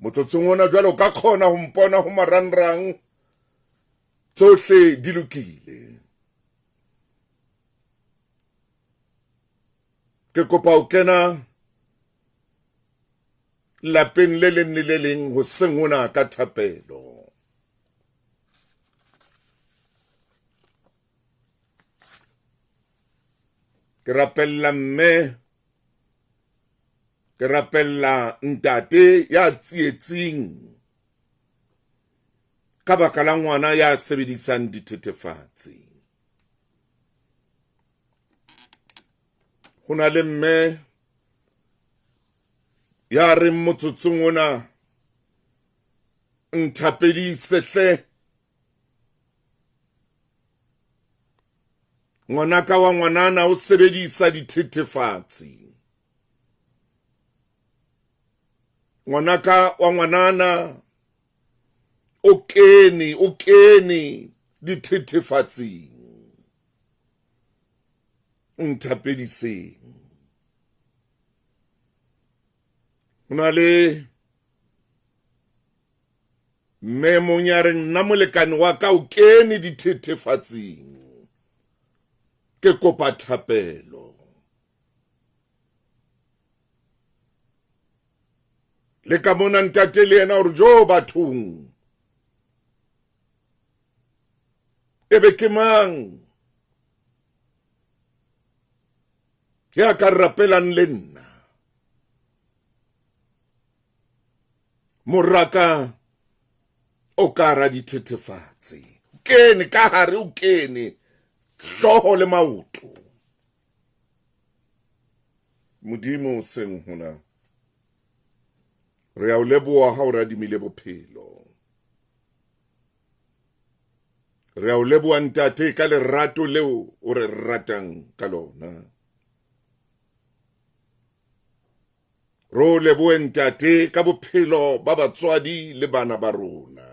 Motsotsong ona jwale o ka kgona ho mpona ho marangrang, tsohle di lokile. Ke kopa ho kena lapeng le leng le le leng hoseng hona ka thapelo. Ke rapella mme, ke rapella ntate ya tsietsing ka baka la ngwana ya sebedisang dithethefatsi. Ho na le mme ya reng motsotsong ona, nthapedise hle, ngwanaka wa ngwanana o sebedisa dithethefatsi. Ngwanaka wa ngwanana o kene, o kene dithethefatsing. Nthapediseng. Ho na le mme mong ya reng nna molekane wa ka o kene dithethefatsing, ke kopa thapelo. Le ka mona ntate le yena hore jo bathong, ebe ke mang ya ka rapelang le nna? Moraka o ka hara dithethefatsi, o kene ka hare, o kene hlooho le maoto. Modimo o seng hona, re a o leboha ha o radimile bophelo. Re a o leboha ntate ka lerato leo o re ratang ka lona. Re o lebohe ntate ka bophelo ba batswadi le bana ba rona.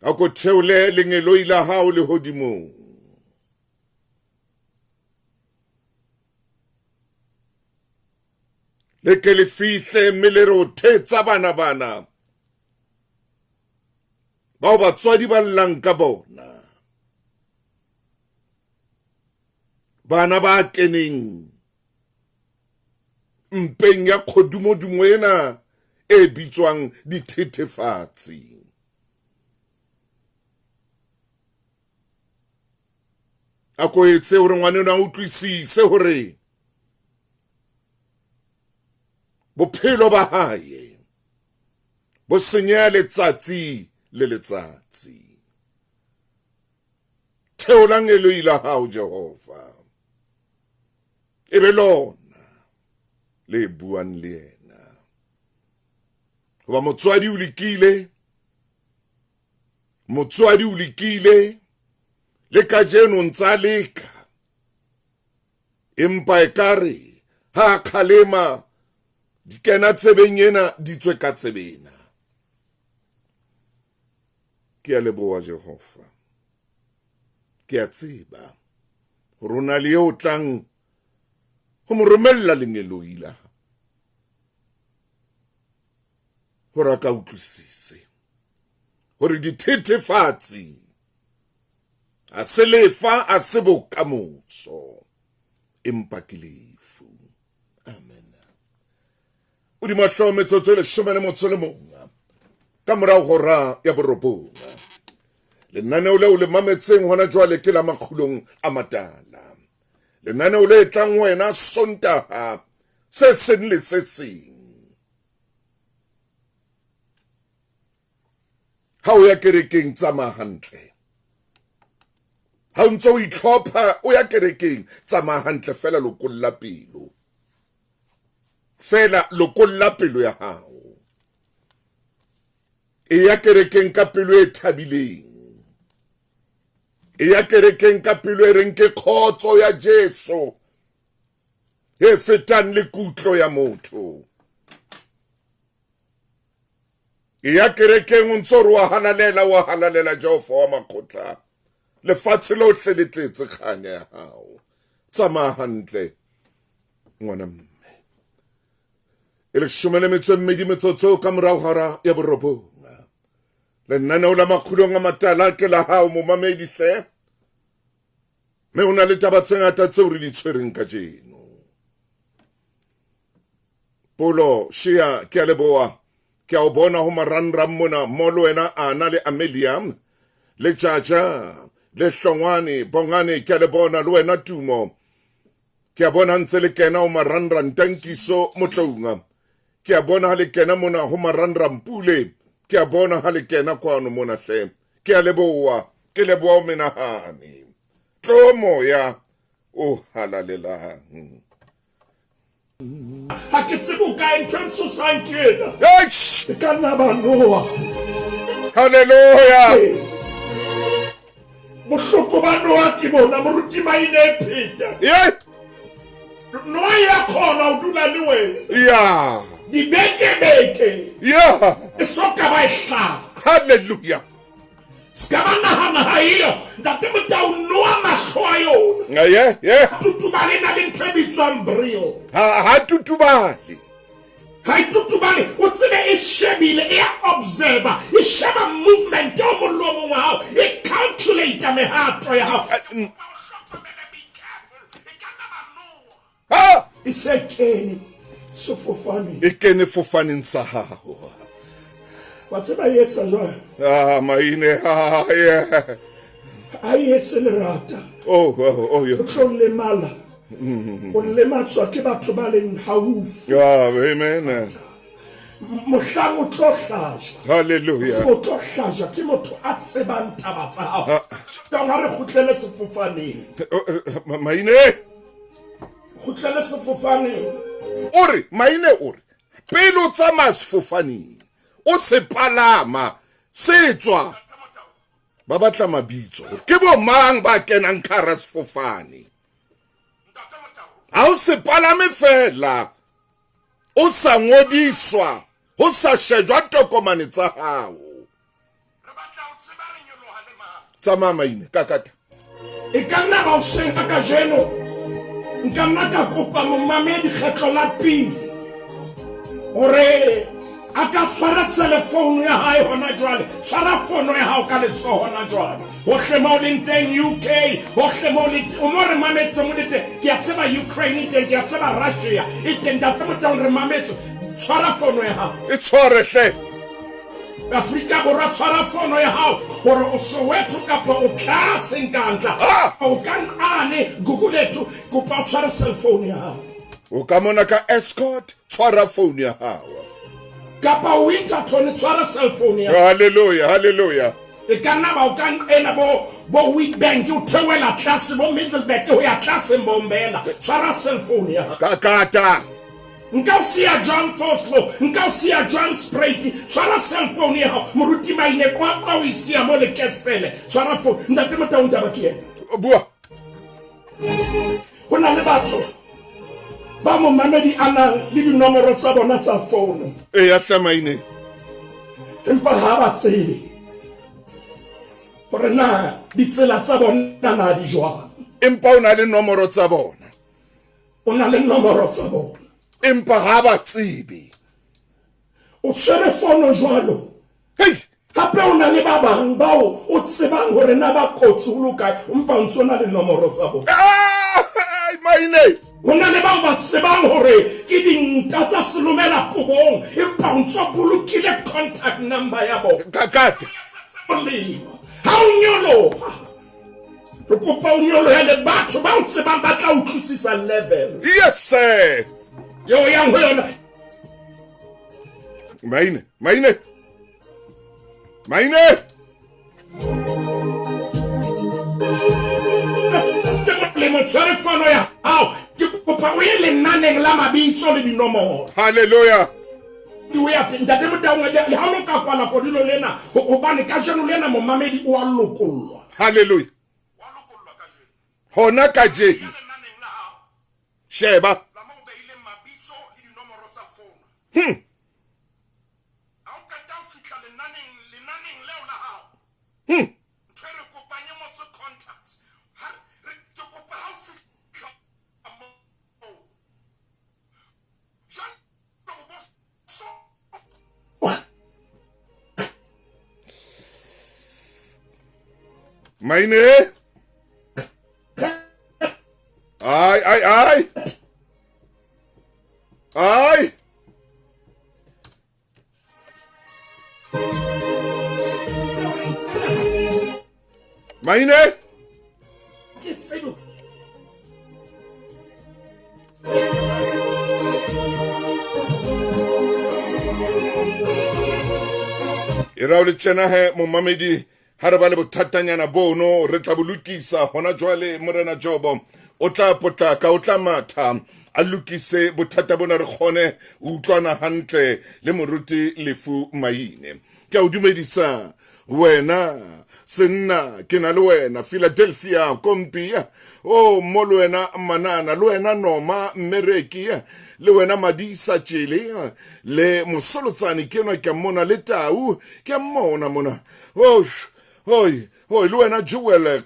A ko theole lengeloi la hao lehodimong. Le ke le fihle mme le re o thetsa bana bana bao batswadi ba llang ka bona. Bana ba keneng mpeng ya kgodumodumo ena e bitswang dithethefatsi. A ko etse hore ngwaneno a utlwisise hore bophelo ba hae bo senyeha letsatsi le letsatsi. Theolang eloi la hao Jehova, e be lona le buang le yena. Hoba motswadi o lekile, motswadi o lekile, le kajeno ntsa leka, empa ekare ha a kgalema di kena tsebeng ena, di tswe ka tsebe ena. Ke a leboha Jehova, ke a tseba hore o na le eo tlang ho mo romella lengeloi la hore a ka utlwisise hore dithethefatsi a se lefa, a se bokamoso, empa ke lefu. Amen. O di mahlo metsotso e leshome le motso le mong ka morao hora ya borobong. Lenaneo leo le mametseng hona jwale ke la Makgulong a Matala. Lenaneo le tlang wena Sontaha se seng le se seng. Ha o ya kerekeng tsamaya hantle. Ha o ntse o itlhopha o ya kerekeng tsamaya hantle fela, lokolla pelo. Fela lokolla pelo ya hao. E ya kerekeng ka pelo e thabileng. E ya kerekeng ka pelo e reng ke kgotso ya Jesu e fetang le kutlo ya motho. E ya kerekeng o ntso re wa halalela, wa halalela Jehova wa makgotla. Lefatshe lohle le tletse kganya ya hao. Tsamaya hantle ngwana mme. E 12 metsotso ka morao hora ya 9. Lenaneo la Makgulong a Matala ke la hao momamedi hle. Mme ho na le taba tse ngata tseo re di tshwereng kajeno. Polo Shia ke a leboha. Ke a o bona ho marangrang mona mo le wena Ana le Amelia le Jaja le Hlongwane Bongane ke a le bona le wena Tumo. Ke a bona ntse le kena ho marangrang Tankiso Motlounga. Ke a bona ha le kena mona ho marangrang Pule. Ke a bona ha le kena kwano mona hle. Ke a leboha, ke leboha o menahane. Tlo moya o halalelang. Ha ke tsebe o kae, ntho e ntshosang ke ena. E ka nna ba noa. Hallelujah. Bohloko ba noa ke bona, moruti Maine e pheta. Noa ya kgona ho dula le wena. Yeah. Dibeke-beke. Yeah. E so ka ba e hlaha. Hallelujah. Se ka ba nahana ha eyo. Ntate Motau noa mahlo a yona. Yeah, yeah. Tutubale na le ntho e bitswang bril. Ha tutubale. Ha e tutubale, o tsebe e shebile, e a observer, e sheba movement o mong le o mong wa hao, e calculate mehato ya hao. Ha! E se kene sefofaneng. E kene fofaneng sa hao. Wa tseba e etsa jwang? Ah, Maine, ah, yeah. Ha e etse lerata. Oh, oh, oh, yeah. O tlo lemala. O lematswa ke batho ba leng haufi. Ah, amen. Mohlang o tlo hlajwa. Hallelujah. O tlo hlajwa ke motho a tsebang taba tsa hao. Ka ha re kgutlele sefofaneng. Maine. Kgutlele sefofaneng. O re, Maine o re, pele o tsamaya sefofaneng, o se palama, se tswa. Ba batla mabitso. Ke bo mang ba kenang ka hara sefofane? Ha o se palame fela, o sa ngodiswa, ho sa shejwa tokomane tsa hao. Tsamaya Maine, kakata. E ka nna ba hoseng ha kajeno nka nna ka kopa momamedi kgetlo la pele hore a ka tshwara cellphone ya hae hona jwale. Tshwara fono ya hao ka letsoho hona jwale. Hohle mo leng teng UK, hohle mo le o mo re mametse mo le teng. Ke a tseba Ukraine e teng, ke a tseba Russia e teng. Ntate Motaung re mametse. Tshwara fono ya hao. E tshware hle. Afrika Borwa tshwara fono ya hao hore o Soweto kapa o tlase Nkandla. O ka ane Gugulethu, kopa o tshware cell phone ya hao. O ka mona ka Escort, tshwara phone ya hao. Kapa Winterton, tshwara cell phone ya hao. Hallelujah, hallelujah. E ka nna ba o ka ena bo Witbank o theohela tlase, bo Middelburg ho ya tlase Mbombela. Tshwara cell phone ya hao. Kakata. Nka o siya jwang Vosloo, nka o siya jwang Sprite. Tshwara cell phone ya hao. Moruti Maine kwa o e siya mo Lekestele. Tshwara phone. Ntate Motaung taba ke ena. Bua. Ho na le batho ba momamedi a nang le dinomoro tsa bona tsa fono. E ya hle Maine. Empa ha ba tsebe hore na ditsela tsa bona na di jwang. Empa o na le nomoro tsa bona. O na le nomoro tsa bona. Empa ha ba tsebe. O tshwere fono jwalo. Hey! Hape o na le ba bang bao o tsebang hore na ba kotsi ho le kae, empa o ntso na le nomoro tsa bona. Maine! Ho na le bao ba tsebang hore ke dinta tsa selomela kobong, empa o ntso bolokile contact number ya bona. Kakata. Molemo. Ha o nyoloha, re kopa o nyolohe le batho ba o tsebang ba tla utlwisisa level. Yes, sir. Eo yang ho yona. Maine, Maine. Maine. Molemo, tshware fono ya hao. Ke kopa o ye lenaneng la mabitso le dinomoro. Hallelujah. O ya teng, Ntate Motaung, le ha o ka kwala kodilo lena, hobane kajeno lena momamedi o a lokollwa. Hallelujah. Hona kajeno. Sheba. Maine. Ai ai ai. Ai. Maine. Ke tsebo. E ra o le tjena he momamedi, ha re ba le bothatanyana bono re tla bo lokisa hona jwale. Morena Jobo o tla potlaka, o tla matha a lokise bothata bona, re kgone ho utlwana hantle le moruti Lefu Maine. Ke a o dumedisa wena senna, ke na le wena Philadelphia Kompia, o mo le wena Manana, le wena Noma Mmereki, le wena Madisa Tjele, le Mosolotsane ke enwa ke a mmona, le Tau ke a mmona mona. Oh, hoi hoi, le wena Joel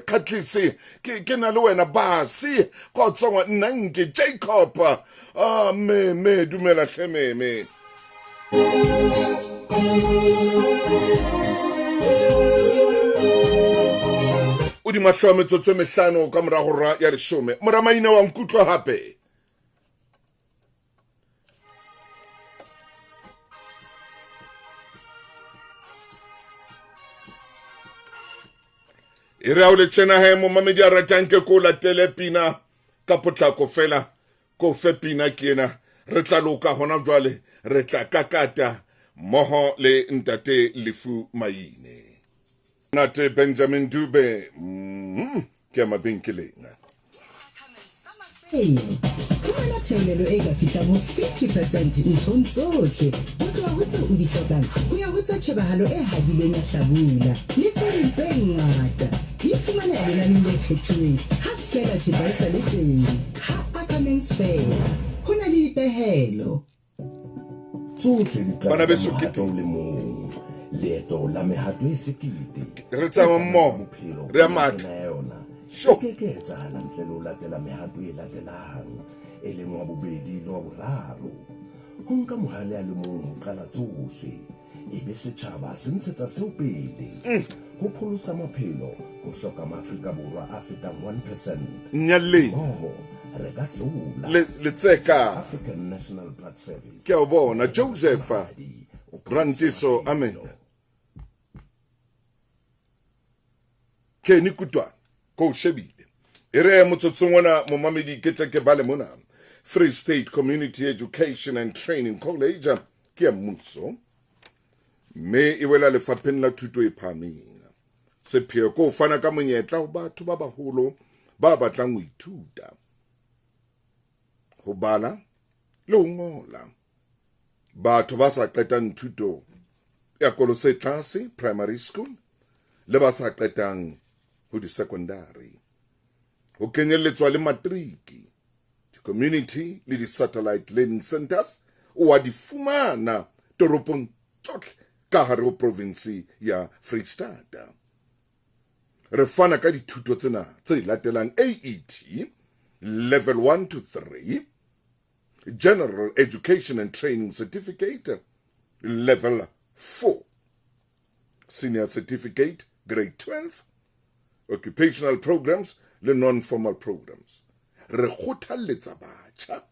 Khatlisi ke na le wena Basi Khotsongwa, nna nke Jacob. Ah, me me dumela hle meme. O di mahlo a metsotso e mehlano ka mora hora ya leshome. Mora Maine wa nkutlwa hape? E re ha o le tjena he momamedi a ratang ke ko latele pina ka potlako fela, ko fe pina ke ena, re tla loka hona jwale, re tla kakata mmoho le ntate Lefu Maine. Nate Benjamin Dube, ke ya mabenkeleng. Fumana theolelo e ka fihlang ho 50 percent nthong tsohle, ho tloha ho tseo o di hlokang ho ya ho tsa tjhebahalo e habilweng ya hlabula le tse ding tse ngata. Di fumaneha lenaneng le kgethuweng ha feela thepa e sa le teng. Ha Ackermans feela, ho na le dipehelo. Tsohle di qala Bana ka beso ke mohato o le mong. Leeto la mehato e sekete. Re tsamaya mmoho, Bophelo re a bo matha. tsela ya yona. Sho. E ke ke ya etsahala ntle le ho latela mehato e latelang, e leng wa bobedi le wa boraro. Ho nka mohale a le mong ho qala tsohle, e be setjhaba se ntshetsa seo pele. Ho pholosa maphelo ho hloka Maafrika Borwa a fetang 1%. Nnyalleng. Mmoho re ka hlola. Letseka. African National Blood Service. Ke a o bona, Joseph Rantiso, amen. Kenny Kutwana, ko o shebile. E re motsotsong ona momamedi ke tle ke bale mona. Free State Community Education and Training College ke ya mmuso, mme e wela lefapheng la thuto e phahameng. Sepheo ke ho fana ka monyetla ho batho ba baholo ba batlang ho ithuta, ho bala le ho ngola. Batho ba sa qetang thuto ya kolo se tlase primary school le ba sa qetang ho di-secondary, ho kenyelletswa le matriki, di-community le di-satellite learning centers o wa di fumana toropong tsohle ka hare ho province ya Freistata. Re fana ka dithuto tsena tse latelang: AET level 1 to 3, General Education and Training Certificate level 4, Senior Certificate grade 12, Occupational Programs le Non-Formal Programs. Re kgothalletsa batjha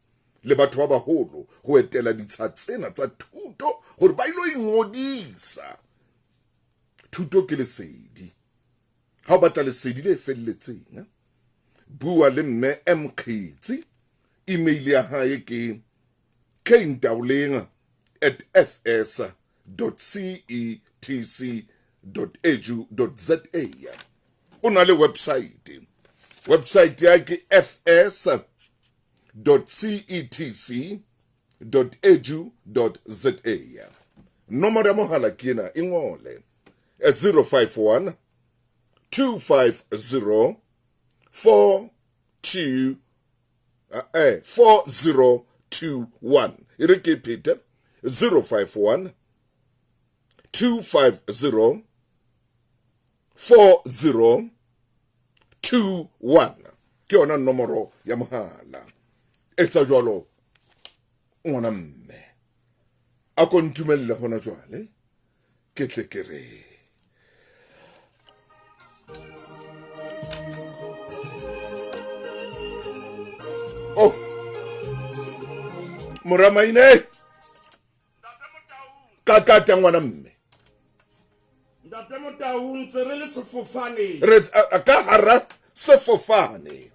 le batho ba baholo ho etela ditsha tsena tsa thuto hore ba ilo ingodisa. Thuto ke lesedi. Ha o batla lesedi le felletseng, bua le mme M Kgetsi. Email ya hae ke kntaoleng at f s dot c e t c dot edu dot z a. O na le website. Website ya ke f s dot c e t c dot edu dot z a. Nomoro ya mohala ke ena, e ngole at 051 250 42, 4021. E re ke phete, 051 250 4021. Ke yona nomoro ya mohala. Etsa jwalo ngwana mme. A ko ntumelle hona jwale, ke tle ke re. Moramaine ka ngwana mme. Ntate Motau ntse re le sefofane. Re ka hara sefofane.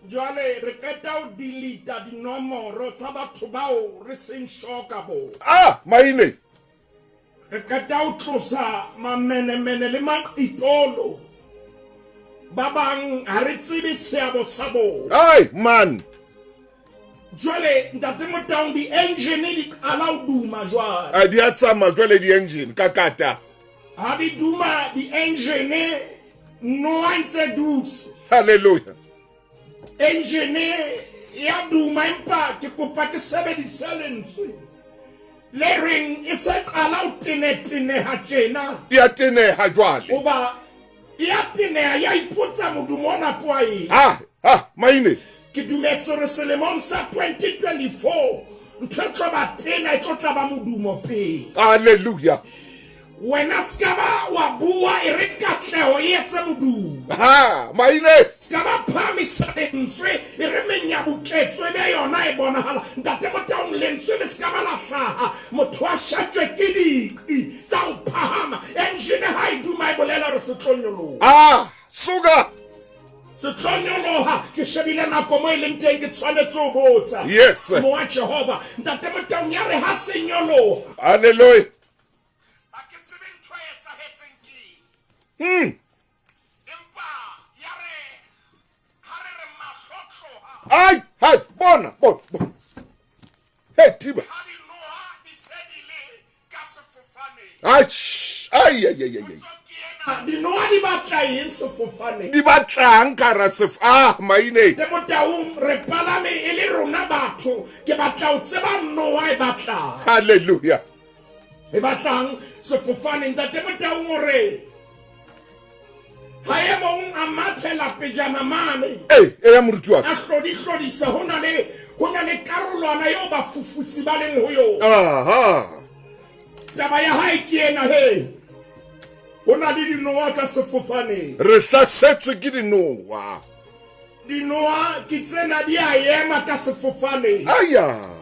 Jwale re qeta ho delete dinomoro tsa batho bao re seng sure ka bona. Ah, maine. Re qeta ho tlosa mamenemene le maqitolo. Ba bang ha re tsebe seabo sa bona. Ai man. Jwale Ntate Motau di-engine di qala ho duma jwale. A di a tsamaya jwale di-engine ka kata. Ha di duma di-engine noa ntse dutse. Hallelujah. Engine ya duma empa ke kopa ke sebedise lentswe le reng e se qala ho teneteneha tjena. Ya teneha jwale. Hoba ya teneha ya ipotsa modumo ona ke wa eng. Ha maine. Ke dumetse hore selemong sa 2024 ntho e tlo ba tena e tlo tla ba modumo pele. Hallelujah. Wena ska ba wa bua e re katleho e etse modumo. Ha maine. Ska ba phahamisa lentswe e re menyabuketso e be yona e bonahala. Ntate Motau lentswe le ska ba la hlaha. Motho a shatjwe ke diqi tsa ho phahama. Engine ha e duma e bolela hore se tlo nyoloha. Ah, suka. Se tlo nyoloha. Ke shebile nako mo e leng teng ke tshwanetse ho botsa. Yes. Mowa Jehova. Ntate Motau ya re ha se nyoloha. Hallelujah. Ai, hai, bona, bona. Hey, Tiba. Ai, ai, ai, ai, ai. Dinoa di batla eng sefofaneng? Di batlang ka ra sef. Ah, maine. Ntate Motau re palame e le rona batho. Ke batla ho tseba noa e batlang. Hallelujah. E batlang sefofaneng. Ntate Motau o re ha e mong a mathela pejana mane. E ya moruti wa ka. A hlodihlodisa ho na le karolwana eo bafufusi ba leng ho yona. Aha. Taba ya hae ke ena he. Ho na le dinoa ka sefofaneng. Re hlasetswe ke dinoa. Dinoa ke tsena di a ema ka sefofaneng. Aya.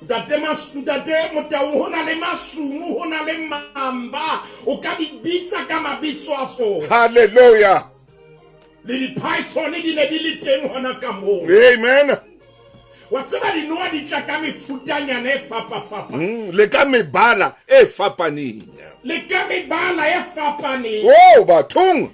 Ntate Motau ho na le masumu, ho na le mamba, o ka di bitsa ka mabitso a tsona. Hallelujah. Le di-python di ne di le teng hona ka moo. Amen. Wa tseba dinoa di tla ka mefutanyana e fapafapaneng. Le ka mebala e fapaneng. Le ka mebala e fapaneng. Oh, bathong.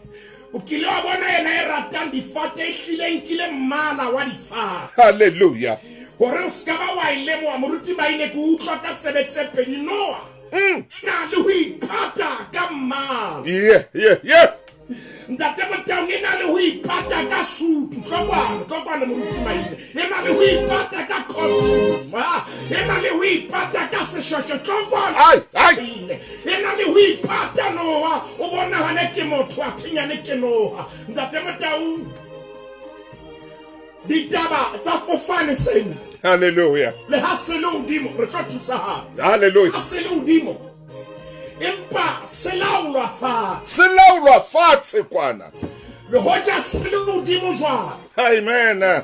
O kile wa bona yena e ratang difate e hlile nkile mmala wa difate. Hallelujah. Hore o ska ba wa e lemoha moruti Maine ke utlwa ka tsebe tse pedi noa. E na le ho ipata ka mmala. Yeah. Ntate Motau e na le ho ipata ka sutu. Tlokwana moruti Maine. E na le ho ipata ka costume. E na le ho ipata ka seshweshwe. Tlokwana. Ai. E na le ho ipata noa. O bonahane ke motho a thinyane ke noa. Ntate Motau ditaba tsa fofane sena. Hallelujah. Le ha se le hodimo re tlo thusahala. Hallelujah. Ha se le hodimo empa se laolwa fatshe. Se laolwa fatshe kwana. Le hoja se le hodimo jwale. Amen.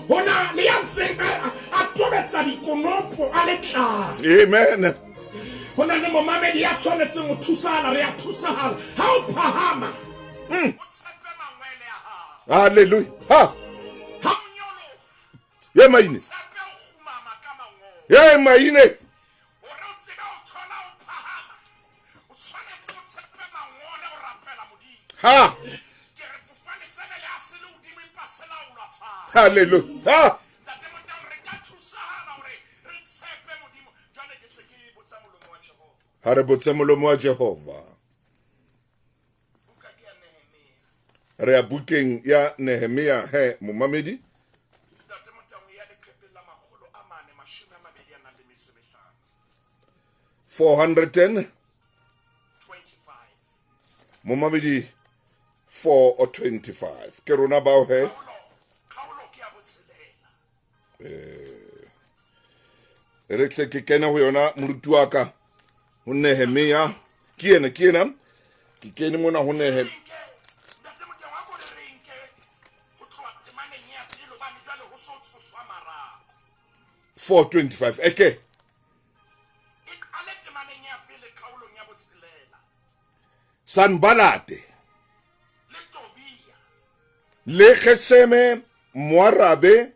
Hona le ya ntseng a tobetsa dikonopo a le tlase. Amen. Hona le momamedi ya tshwanetseng ho thusahala re ya thusahala. Ha o phahama. O tshepe mangwele a hao. Hallelujah. Ha. Ye maine. Ye maine. Ha. Hallelujah. Ha. Ha re botse molomo wa Jehova. Re ya bukeng ya Nehemia he momamedi. 410 momamedi 425 ke rona bao he. Re tle ke kena ho yona moruti wa ka ho Nehemia. Ke ena ke kene mona ho Nehemia. 4:25 eke. E qale temaneng ya pele kgaolong ya botshelela. Sanbalate le Tobia le Gesheme Moarabe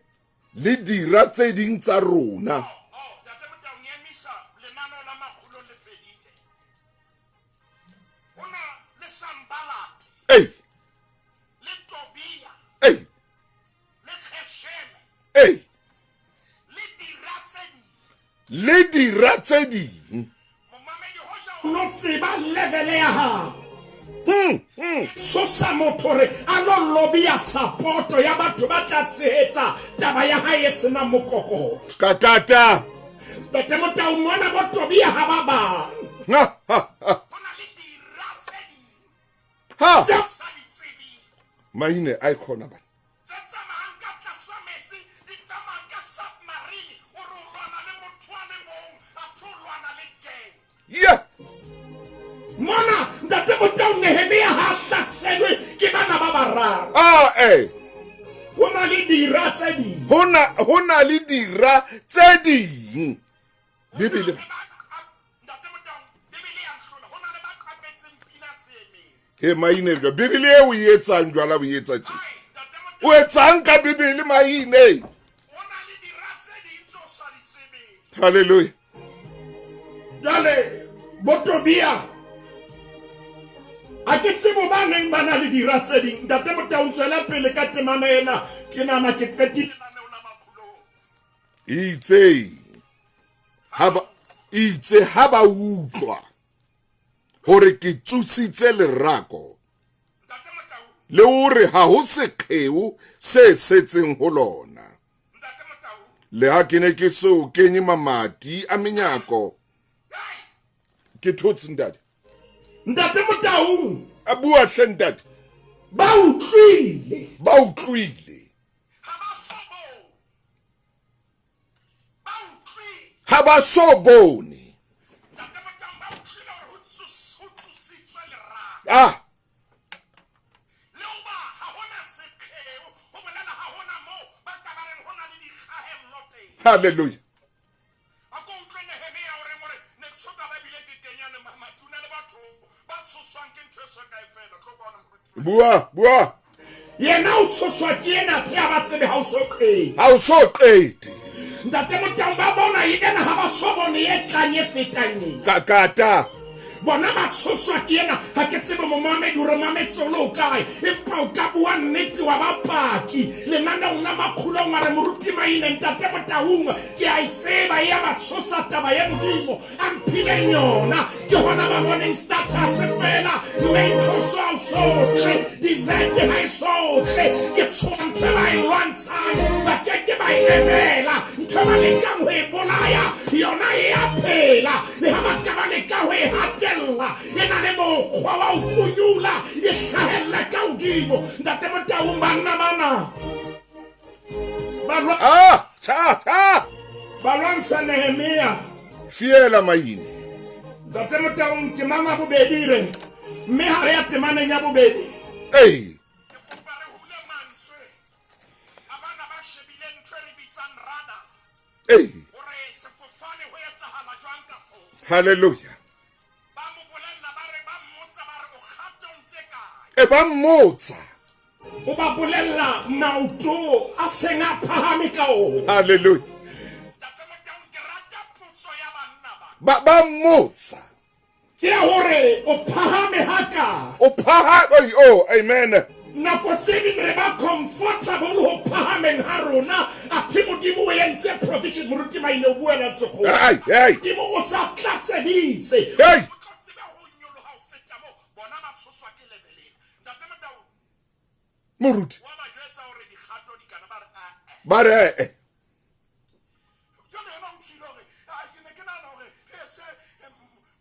le dira tse ding tsa rona. Oh, Ntate Motaung, emisa lenaneo la Makgulong le fedile. Ho na le Sanbalate. Ei. Le Tobia. Ei. Le Gesheme. Ei. Le dira tse ding. Le dira tse ding. Momamedi, hoja o no tseba level ya hao. Tshosa motho hore a lo lobby-a support-o ya batho ba tla tshehetsa taba ya hae e senang mokokotlo. Ka tata. Ntate Motaung, mona bo Tobia ha ba bang. Ha, ha, ha. Ho na le dira tse ding. Ha. Tse o sa di tsebeng. Maine a ikhona bana. Tse tsamayang ka tlasa metsi, di tsamaya ka submarine, o re o lwana le motho a le mong, athe o lwana le gang. Yeah. Mona Ntate Motaung, Nehemia ha hlaselwe ke bana ba bararo. Ah, eh. Ho na le dira tse ding. Ho na le dira tse ding. Bibele. Ntate Motaung, Bibele ya nhlola. Ho na le ba qapetseng pina seemeng. He maine jwa Bibele e o e etsang jwala o e etsa tje. O etsang ka Bibele maine. Ho na le dira tse ding tse o sa di tsebeng. Hallelujah. Jwale bo Tobia a ke tsebo ba neng ba na le dira tse ding. Ntate Motaung, tswela pele ka temana ena. Ke nahana ke qetile lenaneo la Makgulong. Itse ha ba utlwa hore ke tsositse lerako le hore ha ho sekgeo se setseng ho lona, le ha ke ne ke so kenye mamati a menyako. Ke thotse ntate. Ntate Motaung, a bua hle ntate. Ba utlwile. Ba utlwile. Ha ba so bone. Ba utlwile. Ha ba so bone. Ntate Motaung, ba utlwile hore ho tsositswe lerako. Ah. Le hoba ha hona sekgeo, ho bolela ha hona moo ba ka ba reng ho na le dikgahello teng. Hallelujah. Bua, bua. Yena o tshoswa ke ena, the ha ba tsebe ha o so qete. Ha o so qete. Ntate Motaung, ba bona e ena ha ba so bone e tlang e fetang ena. Kakata. Bona ba tshoswa ke ena, ha ke tsebe momamedi hore mametse o le o kae, empa o ka bua nnete wa ba paki. Lenaneong la Makgulong wa re moruti Maine, Ntate Motaung, ke a e tseba e ya ba tshosa taba ya Modimo a mphileng yona. Ke hona ba boneng status fela, mme tshoso ha o sotle, dessert ha e sotle. Ke tshoha ntho e ba e lwantshang, ba keke ba e emela. Ntho e ba lekang ho e bolaya, yona e a phela. Le ha ba ka ba leka ho e hatella, e na le mokgwa wa ho kunyula, e hlahella ka hodimo. Ntate Motaung, banna bana ba lwantsha Nehemia. Fiela maine. Ntate Motaung, temana bobedi re, mme ha re ya temaneng ya bobedi. Ei. Ke kopa re hule mantswe a bana ba shebileng ntho e re bitsang radar. Ei. Hore sefofane ho etsahala jwang ka foo. Hallelujah. Ba mo bolella, ba re ba mmotsa, ba re o kgatong tse kae? E ba mmotsa. O ba bolella maoto a seng a phahame ka ona. Hallelujah. Ntate Motaung, ke rata potso ya banna ba. Ba mmotsa. Ke ya hore o phahame hakae? O phahame, oh, amen. Nako tse ding re ba comfortable ho phahameng ha rona, athe Modimo o entse provision. Moruti Maine o buela tsogo. Ai, ai. Modimo o sa tlatseditse. Hey. O tlo tseba ho nyoloha ho feta moo, bona ba tshoswa ke level ena. Ntate Motaung, Moruti. wa ba jwetsa hore dikgato di kana, ba re, ah, eh. Ba re, eh. Jwale yena o tswile hore, ah, ke ne ke nahana hore re etse,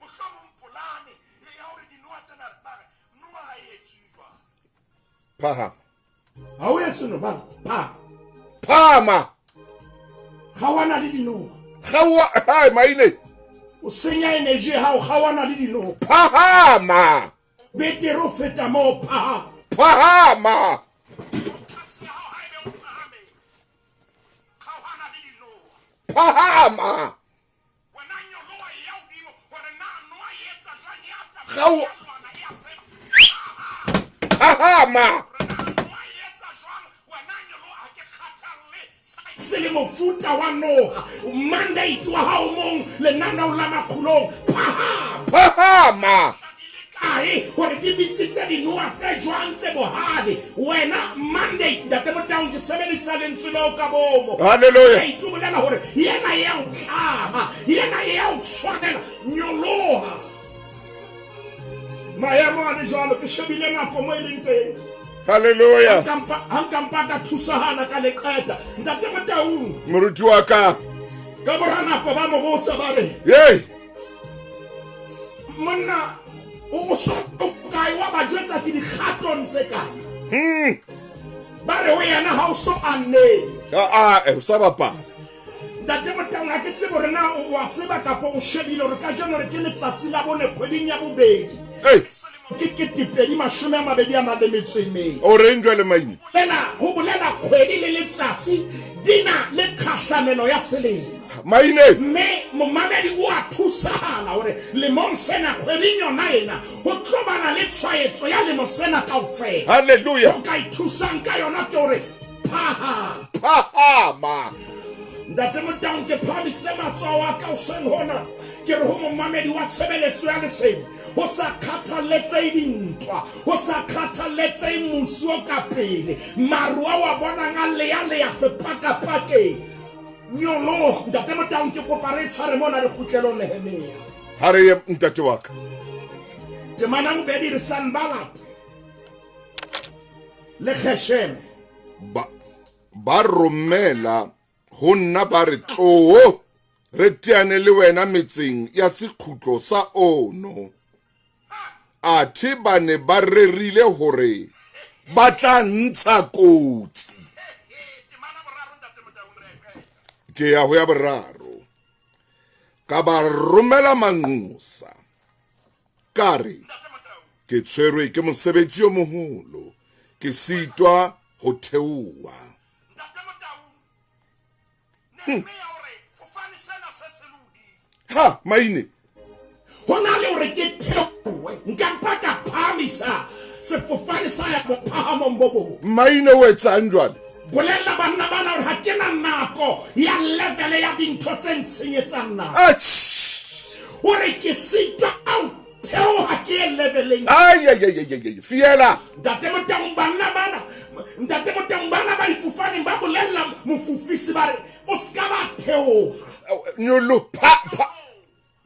mohlomong polane ya hore dinoha tsena, ba re, noha ha e etswe jwang. Phahama. Ha o etse no, ba re, phahama. Phahama. Kgaohana le dinoha. Kgaoha, hai, maine. O senya energy ya hao, kgaohana le dinoha. Phahama. Betere ho feta moo, phahama. Phahama. Phahama. Phahama. Se le mofuta wa noha, mandate wa hao mong lenaneo la makgulong. Phahama. Phahama. Kae hore di bitsitse dinoha tse jwang tse bohale. Wena mandate Ntate Motaung ke sebedisa lentswe leo ka bomo. Hallelujah. Ke itubolela hore yena ya o tlama, yena ya o tshwanela. Nyoloha. Maemo a le jwalo, ke shebile nako mo e leng teng. Hallelujah. Ha nkampa ka thusahana ka leqeta. Ntate Motaung. Moruti wa ka. Ka mora nako ba mo botsa ba re, Hey. Monna o so kae wa ba jwetsa ke dikgatong tse kae? Ba re ho yena ha o so anne. O sa bapala. Ntate Motaung, ha ke tsebe hore na o a tseba kapa o shebile hore kajeno re ke letsatsi la bone kgweding ya bobedi. Hey. Ke 2024. O reng jwale Maine? Ho bolela kgwedi le letsatsi di na le kgahlamelo ya selemo. Maine. Mme momamedi o a thusahala hore lemong sena kgweding yona ena ho tlo bana le tshwaetso ya lemo sena kaofela. Hallelujah. O ka ithusang ka yona ke hore phahama. Phahama. Ntate Motaung, ke phahamise matsoho a ka hoseng hona. Ke re ho momamedi wa tshebeletso ya lesedi, ho sa kgathalletsehe dintwa, ho sa kgathalletsehe mosi o ka pele, maru ao a bonang a lealea sepakapakeng. Nyoloha. Ntate Motaung, ke kopa re tshware mona re kgutlelong Nehemia. Ha re ye ntate wa ka. Temana bobedi re Sanballat le Gesheme. Ba romela ho nna ba re tloo re teane le wena metseng ya sekhutlo sa Ono. Athe ba ne ba rerile hore ba tla ntsha kotsi. Ke ya ho ya boraro. Ka ba romela manqosa. Ka re ke tshwerwe ke mosebetsi o moholo, ke sitwa ho theoha. Ha Maine. Ho na le hore ke theohe, nka mpa ka phahamisa sefofane sa ya bophahamong bo bong. Maine o etsang jwale? Bolella banna bana hore ha ke na nako ya level ya dintho tse ntshenyetsang nako. Hore ke sitwa au theoha ke ye leveleng. Ai ai ai ai fiela. Ntate Motaung, banna bana, Ntate Motaung, bana ba difofaneng ba bolella mofofisi ba re o ska ba theoha. Nyolo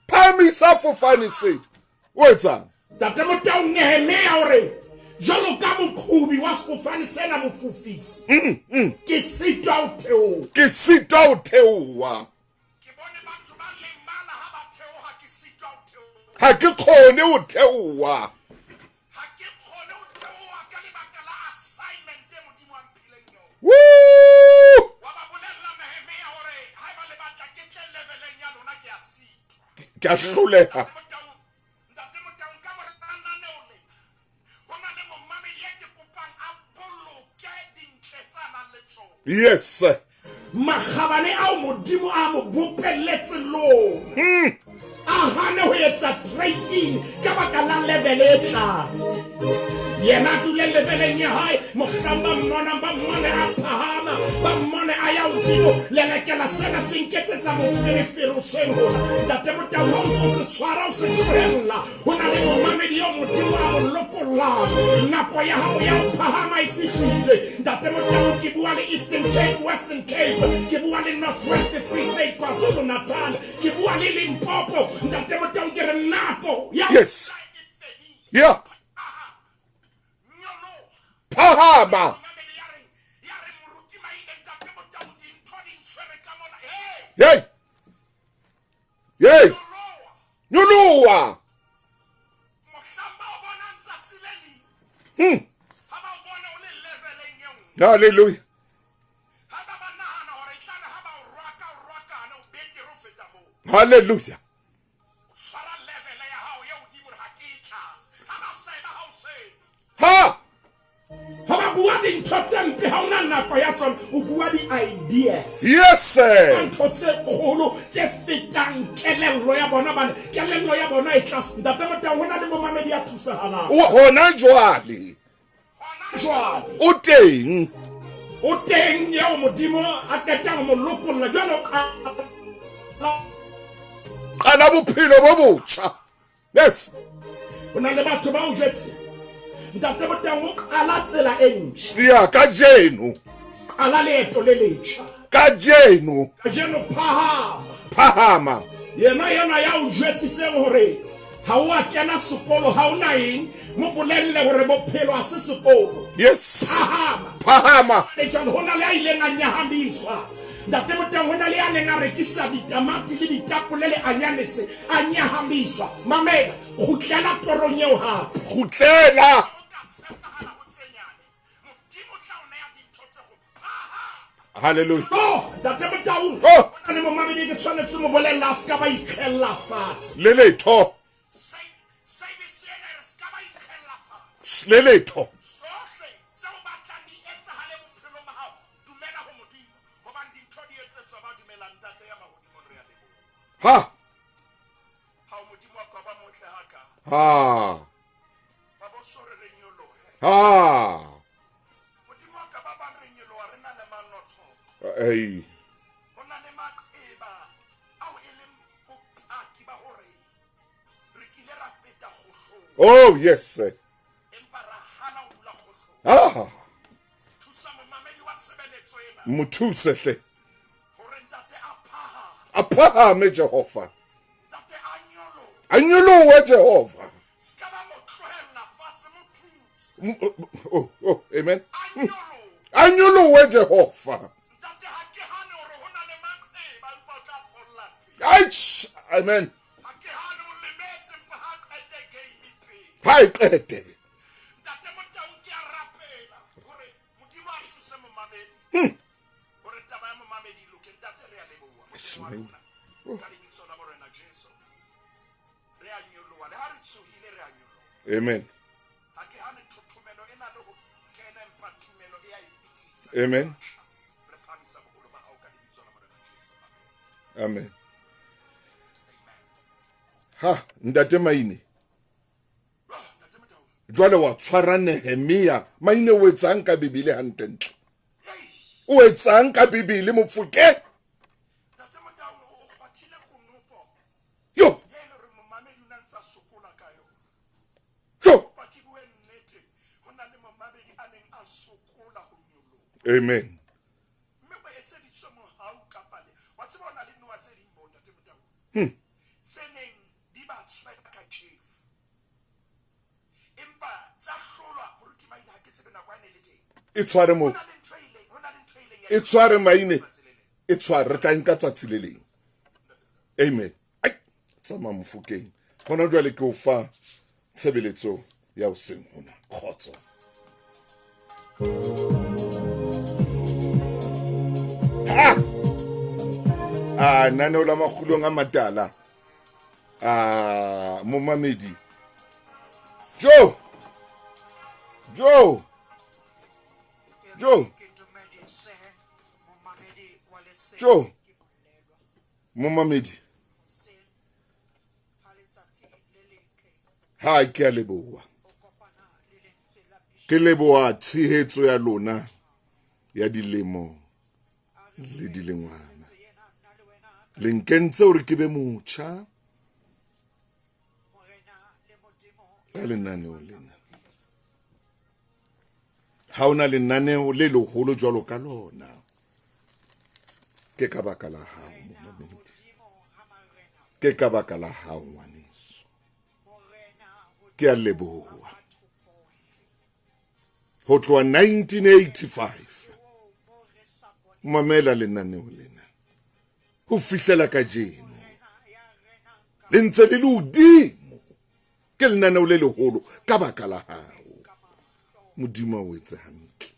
phamisa fofane se. O etsang? Ntate Motaung, Nehemia hore jwalo ka moqhobi wa sefofane sena mofofisi. Ke sitwa ho theoha. Ke sitwa ho theoha. Ke bone batho ba lemala ha ba theoha, ke sitwa ho theoha. Ha ke kgone ho theoha. Ha ke kgone ho theoha ka lebaka la assignment e Modimo a mphileng yona. Woo! Wa ba bolella Nehemia hore haeba le batla ke tle leveleng ya lona ke a sitwa. Ke a hloleha. Ntate Motaung, ka mora lenaneo lena, ho na le momamedi e ke kopang a boloke dintle tsa nang le tsona. Yes. Makgabane ao Modimo a mo bopelletse lona. A hane ho etsa trading ka baka la level e tlase. Yena a dule leveleng ya hae, mohlang ba mmonang ba mmone a phahama, ba mmone a ya hodimo. Lelekela sena se nketsetsa moferefere hoseng hona. Ntate Motaung, ha o so se tshwara, o se tlohella. Ho na le momamedi eo Modimo a mo lokollang. Nako ya hao ya ho phahama e fihlile. Ntate Motaung, ke bua le Eastern Cape, Western Cape, ke bua le North West, Free State, KwaZulu Natal, ke bua le Limpopo. Ntate Motaung, ke re nako ya Yes. Yeah. Phahama. Hey. Hey. Nyoloha. Hallelujah. Hallelujah. Ha! Ha ba bua dintho Dintho tse mpe ha ona nako ya tsona, o bua di-ideas. Yes sir. Ntho tse kgolo tse fetang kelello ya bona, bane kelello ya bona e tlase. Ntate Motaung, ho na le momamedi ya thusahalang. O hona jwale. Jwale. O teng. O teng eo Modimo a qetang ho mo lokolla jwalo ka qala bophelo bo botjha. Yes. Ho na le batho ba o jwetse. Ntate Motaung, o qala tsela e ntjha. Ya kajeno. Qala leeto le letjha. Kajeno. Kajeno phahama. Phahama. Yena yena ya o jwetsitseng hore ha o a kena sekolo, ha o na eng, mo bolelle hore bophelo ha se sekolo. Yes. Phahama. Phahama. Le jwale ho na le a ileng a nyahamiswa. Ntate Motaung, ho na le a neng a rekisa ditamati le ditapole le anyanese, a nyahamiswa. Mamela, kgutlela torong eo hape. Kgutlela. Hallelujah. Oh, Ntate Motaung. Oh. Ho na le momamedi ke tshwanetse mo bolella a ska ba ikgella fatshe. Le letho. Le letho. Ha. Ha. Ha. Ei. Oh yes sir. Ah. Mothuse hle. A phahame Jehova. A nyolohe Jehova. Oh, oh, amen. A nyolohe Jehova. Aich, amen. Ha e qete. Amen. Amen. Amen. Ha, Ntate Maine. Jwale wa tshwara Nehemia. Maine o etsang ka Bibele hantlentle? O etsang ka Bibele mofoke? Yo. Jo. Amen. E tshware mo. E tshware Maine. E tshware, re tla nka tsatsi le leng. Amen. Ai, tsamaya Mofokeng. Hona jwale ke o fa tshebeletso ya hoseng hona. Kgotso. Ha! Ah, naneo la makgulong a matala. Ah, momamedi. Jo. Jo. Jo. Jo. Momamedi. Ha ke a leboha. Ke leboha tshehetso ya lona ya dilemo le dilengwana. Le nkentse hore ke be motjha ka lenaneo lena. Ha ona lenaneo le leholo jwalo ka lona, ke ka baka la hao momamedi. Ke ka baka la hao ngwaneso. Ke a leboha. Ho tloha 1985 mamela lenaneo lena ho fihlela kajeno, le ntse le le hodimo. Ke lenaneo le leholo ka baka la hao. Modimo o etse hantle.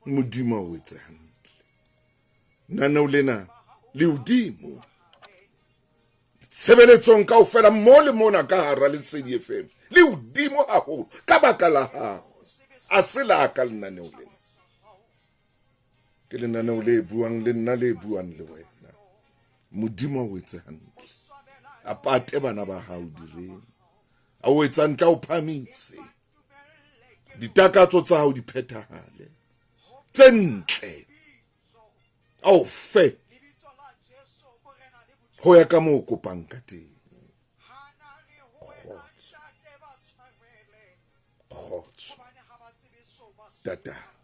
Modimo o etse hantle. Lenaneo lena le hodimo tshebeletsong kaofela mo le mona ka hara Lesedi FM, le hodimo haholo ka baka la hao. A se la ka lenaneo lena. Ke lenaneo le buang le nna, le buang le wena. Modimo a o etse hantle, a pate bana ba hao direng, a o etsa ntle, a o phamise ditakatso tsa hao di phethahale tse ntle, a o fe ho ya ka moo o kopang ka teng. Kgotso, kgotso, tata.